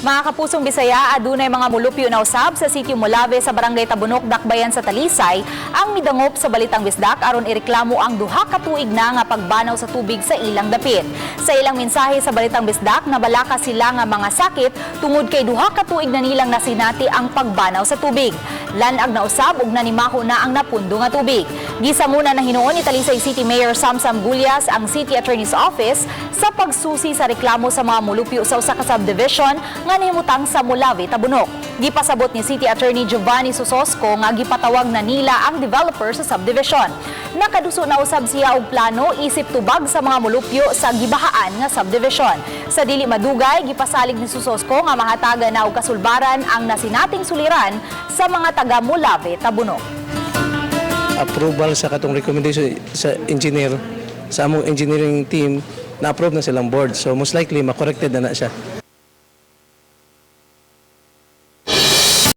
Mga kapusong Bisaya, adunay mga mulupyo na usab sa sitio Molave sa Barangay Tabunok, Dakbayan sa Talisay ang midangop sa Balitang Bisdak aron ireklamo ang 2 ka tuig na nga pagbanaw sa tubig sa ilang dapit. Sa ilang mensahe sa Balitang Bisdak, nabalaka sila nga mga sakit tungod kay 2 ka tuig na nilang nasinati ang pagbanaw sa tubig. Lan-ag na usab ug nanimaho na ang napundo nga tubig. Gisamuna na hinuon ni Talisay City Mayor Samsam Gullas ang City Attorney's Office sa pagsusi sa reklamo sa mga mulupyo sa usa ka subdivision nga nahimutang sa Molave, Tabunok. Gipasabot ni City Attorney Giovanni Susosco nga gipatawag na nila ang developer sa subdivision. Nakaduso na usab siya og plano isip tubag sa mga mulupyo sa gibahaan nga subdivision. Sa dili madugay, gipasalig ni Susosco nga mahatagan na og kasulbaran ang nasinating suliran sa mga taga Molave, Tabunok. Approval sa katong recommendation sa engineer, sa among engineering team, na-approve na silang board. So most likely, ma-corrected na na siya.